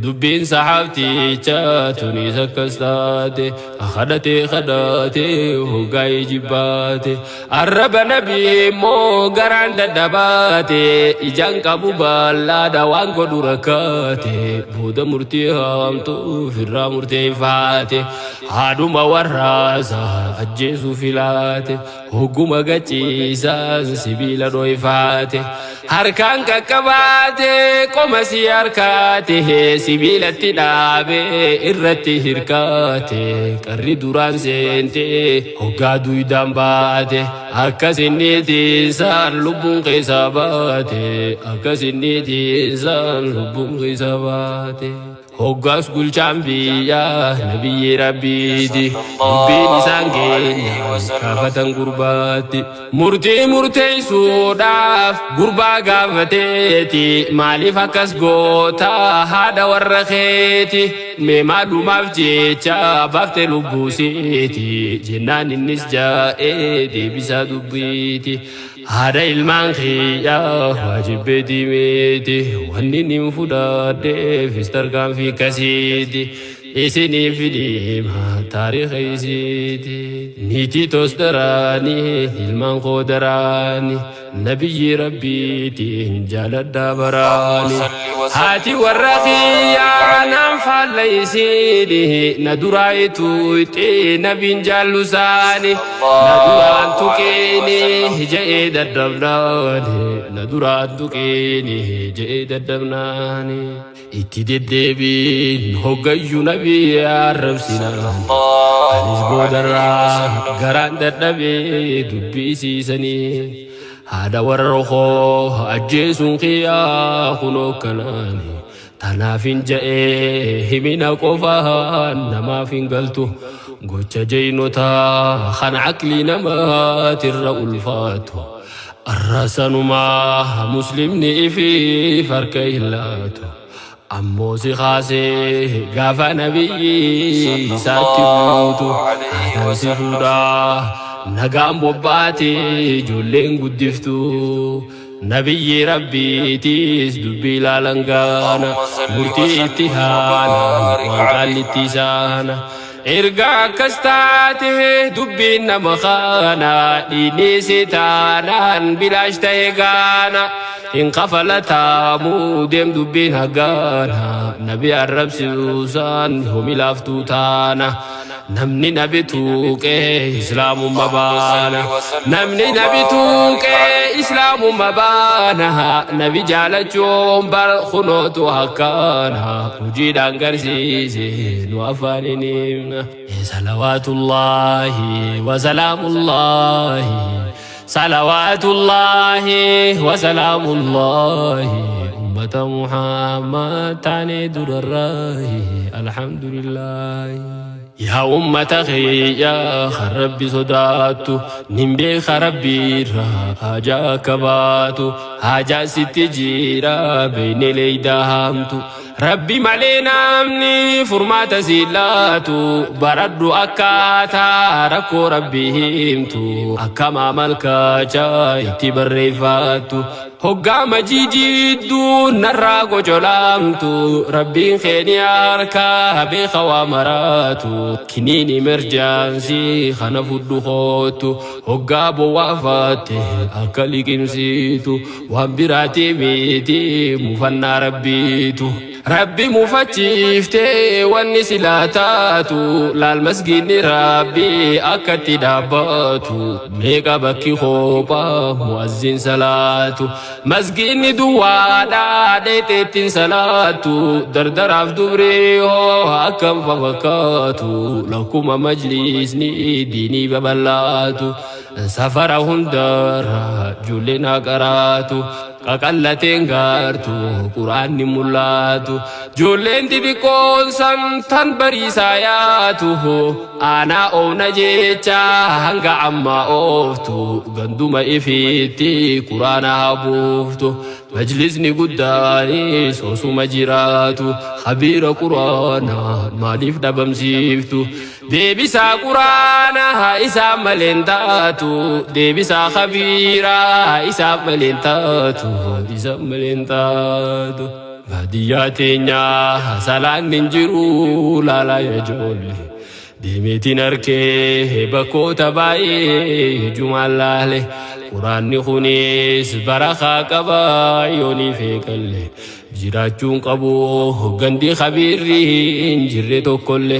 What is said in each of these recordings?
Dubbiin saxaabticha tunis akkas taate, kadhatee kadhatee hoggaa jibbaate. Arraba nabii immoo garaan dadhabaate, ijaan qabu bal'aadha waan godhu rakkaate. Booda murtii haamtuu firraa murteeffaate, haadhuma warraasa ajjeesuu filaate. Hogguma gachiisaan sibiila dhoyfaate, harkaan qaqqabaate, qoma si harkaate, sibiilatti dhaabe irratti hirkaate. Qarri duraan seente hoggaa duydaan baate, akkas inni tiisaan lubbuun keessa baate, akkas inni tiisaan lubbuun keessa baate. Hoggaas gulchaan biyyaa nabiyyi rabbiiti, dubbiin isaan keenya kaafatan gurbaatti. Murtii murteessuudhaaf gurbaa gaafateeti, maaliif akkas goota haadha warra keeti? Mee maalumaaf jecha baafte lubbuusiiti? Jennaan innis jaa'ee deebisaa dubbiiti. Haadha ilmaan kiyyaa waajibbeetii miti, wanni nin fudhadheefis tarkaanfii kasiiti. Isiniif dhima taariika isiiti. Niitii toos daraanii, ilmaan koo daraanii, nabiyyi rabbiitiin jaaladhaa baraani. Haati warra kiyyaa naan faalla isiini, na duraa ituuxi nabiin jaallusaani. Na duraan tuqiini je'ee daddabnaani, na duraan tuqiini je'ee daddabnaani. Itti deddeebiin hoggayyuu nabii arrabsinaan, anis boodarraa garaan dadhabee dubbisiisanii. Haadha warra koo ajjeesuun kiyyaa kunoo kanaani. Tanaaf hin ja'ee himina qofaan namaaf hin galtu. Gocha jeynotaa kan aqlii namaatirra ulfaatu. Arrasanumaa muslimni ifiif harka hin laatu. Ammoo si kaasee gaafa nabiyyi isaatti buutu, haadhaan si fuudhaa nagaan bobbaate, ijoolleen guddiftu. Nabiyyi rabbiitiis dubbii ilaalan gaana, murtii itti haanaan waan qaallitti isaana. Erga akkas taate dubbiin nama kana, dhiinni si taanaan bilaash ta'e gaana. Hin kafalataamu deem dubbiin hagaana, nabi arrabsiisaan homi laaftuu taana. Namni nabi tuuqee islaamumma baana, namni nabi tuuqee islaamumma baana. Nabi jaalachuun bar kunootu akkaana, hojiidhaan garsiise nu afaaniin himna. Salawaatullaahi wasalaamullaahi, salawaatullaahi wasalaamullaahi, ummata Muhammad taanee durarraahi, alhamdulillaahi. Yaa ummata kiyya kan rabbi sodaattu, nin beeka rabbiirraa haajaa akka baatu. Haajaa sitti jira beeyne leeydaa haamtu, rabbi malee namni furmaata si laatu. Baradhu akkaataa rakkoo rabbi himtu, akkama malkacha itti barreeffattu. Hoggaa majiijidduu narraa gocolaamtu, rabbiin keeni harkaa beeka waa maraatu. Kiniin emergency kana fudhu kootu, hoggaa bowwaafatte akka liqimsiitu. Waan biraati miti, mufannaa rabbiitu. Rabbi mufachiiftee wanni silaa taatu, laal masgiinni rabbi akkatti dhaabbatu. Meeqa bakki koophaa mu'azzin salaatu, masgiinni duwwaadha dheexeettiin salaatu. Dardaraaf dubrii hoo akkam fakkaatu, lakkuma majlisni diinii babal'aatu. Safara hundarra ijoolleen haa qaraatu, qaqallateen gaartu quraanni mul'atu. Ijoolleen xixiqqoon san tan bariisaa yaatu, aanaa oofna jecha hanga ammaa ooftu, ganduma ifiitti quraana haa buuftu. Majlisni guddaanis osuma jiraatu, habiira quraanaa maaliif dhabamsiiftu? Deebisaa quraana isaa maleen taatu, deebisaa khabiiraa isaa maleen taatu, isa maleen taatu. Baadiyyaa teenyaa salaan hin jiru laalaa ijoolle. Deemeetiin arkee bakkoota baay'ee jumaan laale. Quraanni kunis barakaa qaba yoonii feeqalle. Jiraachuun qabu gandi khabiirri hin jirre tokkolle.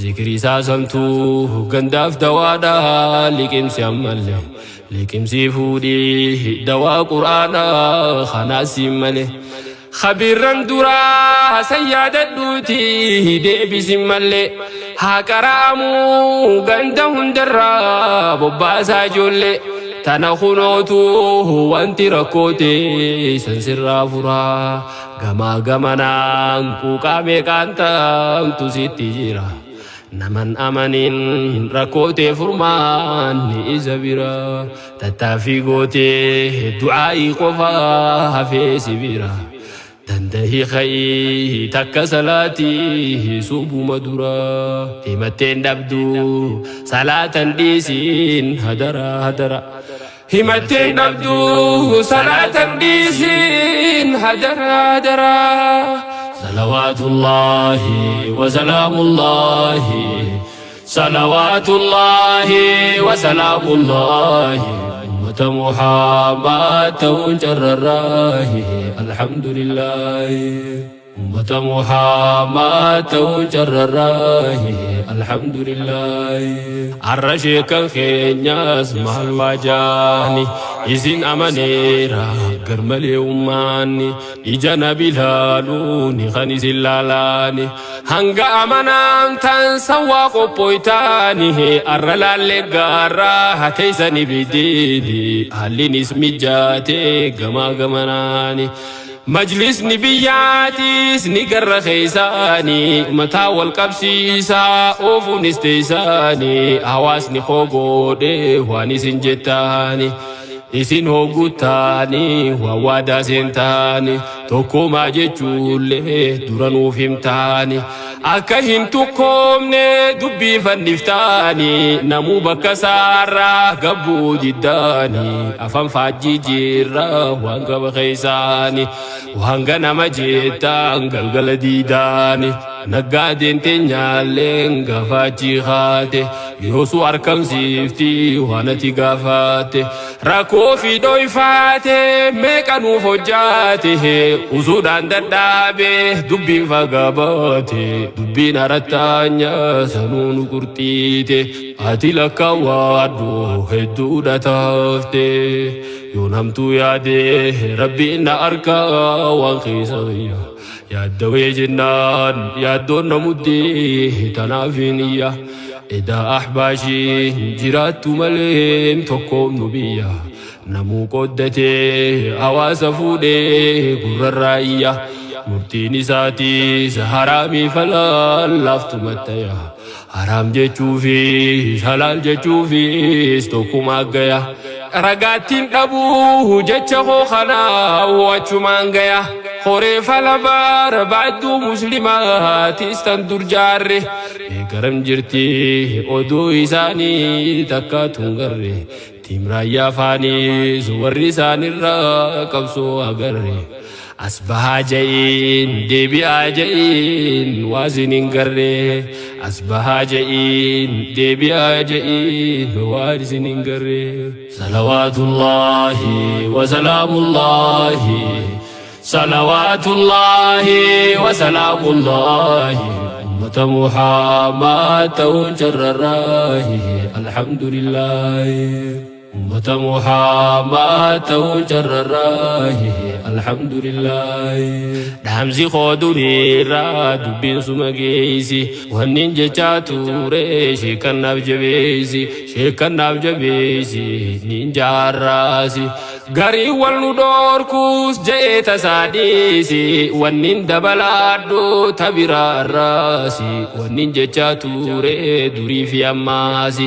Zikrii isaa santuu gandaaf dawaadha liqimsi ammalle. Liqimsii fuudhii dawaa quraanaa kanaas siin malee. Khabiirran duraa san yaadadhuuti deebisin malee. Haa qara'amuu ganda hundarraa bobbaasaa ijoollee. Tana kunootu wanti rakkoote san sirraa furaa. Gamaa gamanaan quuqaa meeqaan tamtu sitti jira. Naman amanin rakkootee furmaanni isa bira. Tattaaffii gootee du'aa'ii qofaa hafee si bira. Dandahi ka'ii takka salaatii subuma dura. Himatteen dhabdu salaatan dhiisiin hadara hadara. Himatteen dhabdu salaatan dhiisiin hadara hadara. Salawaatullaahi wasalaamullaahi. Salawaatullaahi wasalaamullaahi. Ummata Muhammad ta'uun carrarraahi. Alhamdulillaahi. Ummata Muhammad ta'uun carrarraahi. Alhamdulillaahi. Arra sheekan keenyas maal waajaani. Isin amaneera garmalee ummaanni. Ija nabi laaluuni kan isin laalaani. Hanga amanamtan san waa qophooytaani. Arra laallee gaarraa hateessani bidiini. Haallinis mijaatee gamaa gamanaani. Majlisni biyyaatis ni garra keessaani. Mataa wal qabsiisaa oofuunis teessaani. Hawaasni koo godhee waan isin jettaani. Isin hogguttaani waan waadaa seentaani. Tokkumaa jechuullee dura nuuf himtaani. Akka hin tukkoomne dubbii fanniftaani. Namuu bakka saarraa gabbuu diddaani. Afaan faajjii jirra waan qaba keessaani. Waan ganama jettaan galgala diidaani. Naggaadeen teenyaalleen gaafachii haate. Yoosuu arkamsiifti waan ati gaafatte. Rakkoo fi dhoyfaate meeqa nuuf hojjaate. Usuudhaan dadhaabe dubbiin fagabaate. Dubbiin arattaanya sanuu nu qurxiite. Ati lakkaawwaadhu hedduudha taafte. Yoo namtuu yaade rabbiin na arkaa waan keessa kiyya. Yaaddawee jennaan yaaddoon na muddee tanaaf hin iyya. Edaa ahbaashiin jiraattu malee tokkoom nu biyya. Namuu qooddatee hawaasa fuudhee gurrarraa iyya. Murtiin isaatiis haraamii falaal laaftu mattaya. Haraam jechuufis halaal jechuufis tokkuma gaya. Ragaattiin dhabuu jecha koo kanaa achumaan gaya. Horee fala barbaaddu muslimaatis tan dur jaarre. Garam jirti oduu isaanii takka tungarre. Tiim raayyaa faanis warri isaanirraa qabsoo agarre. As bahaa ja'iin deebi'aa ja'iin waasin hin garre. As bahaa ja'iin deebi'aa ja'iin waan isin hin garre. Salawaatullaahi wasalaamullaahi. Salawaatullaahi wasalaamullaahi. Ummata Muhammad ta'uun carrarraahi. Alhamdulillaahi. Ummata Muhammad ta'uun carrarraahi. Alhamdulillaahi. Dhaamsi koo duriirraa dubbiin suma geessi. Wannin jechaa ture sheekannaaf jabeessi. Sheekannaaf jabeessi nin jaarraasi. Garii wal nu dhoorkuus je'ee tasaa dhiisi. Wannin dabalaadhu tabiraarraasi. Wannin jechaa ture durii fi ammaasi.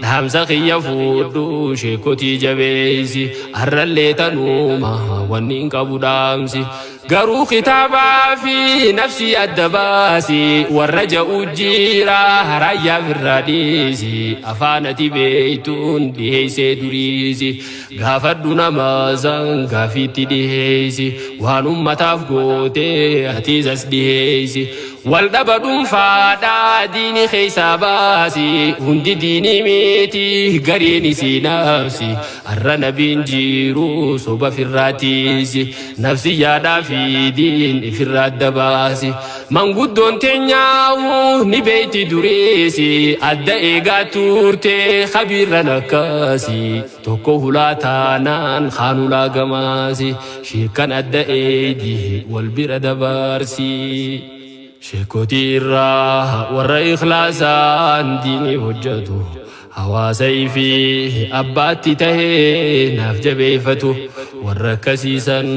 Dhaamsa kiyya fuudhu sheekotii jabeessi. Har'allee tanuuma wannin qabu dhaamsi. Garuu kitaabaa fi nafsii adda baasi. Warra ja'u jira raayyaa firraa dhiisi. Afaan ati beeytuun dhiheeysee duriisi. Gaafadhu nama san gaafiitti dhiheeysi. Waan ummataaf gootee atiis as dhiheeysi. Wal dhaba dhuunfaadhaa diini keeysaa baasi. Hundi diinii miti gariin isii nafsi. Arra nabiin jiru soba firraa tiisi. Nafsiyyaadhaa fi diin ifirraa adda baasi. Manguddoon teenyaahu ni beeyti duriisi. Adda eegaa turte kabiirran akkasi. Tokko hulaa taanaan kaan hulaa gamaasi. Sheekkan adda eeydi wal bira dabarsi. Sheekotii irraa warra ikhlaasaan diinii hojjatu. Hawaasa ifii abbaatti tahee naaf jabeeffatu. Warra akkasiisan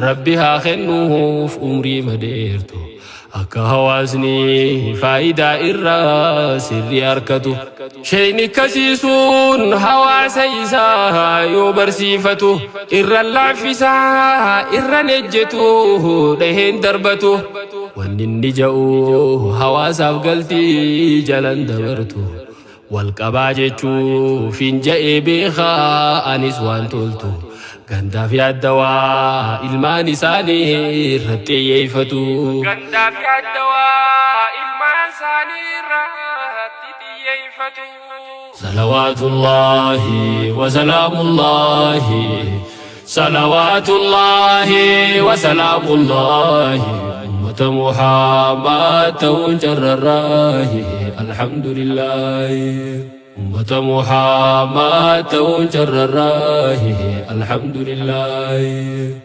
Rabbi haa kennuuf umrii madeertu. Akka hawaasni faayidaa irraa sirrii harkatu. Sheeyni akkasii sun hawaasa isaa yoo barsiifatu. Irra laaffisaa irra ejjetu dhaheen darbatu. Wanni inni ja'u hawaasaaf galtii jalan dabartu. Wal qabaa jechuuf hin ja'ee beekaa anis waan toltu. Gandaaf yaaddawaa ilmaan isaanii irratti xiyyeeffatu. Gandaaf yaaddawaa ilmaan isaanii irratti xiyyeeffatu. Salawaatullaahi wa salaamullaahi. Salawaatullaahi wa salaamullaahi. Ummata Muhammad ta'uun carrarraahi. Alhamdulillaahi. Ummata Muhammad ta'uun carrarraahi. Alhamdulillaahi.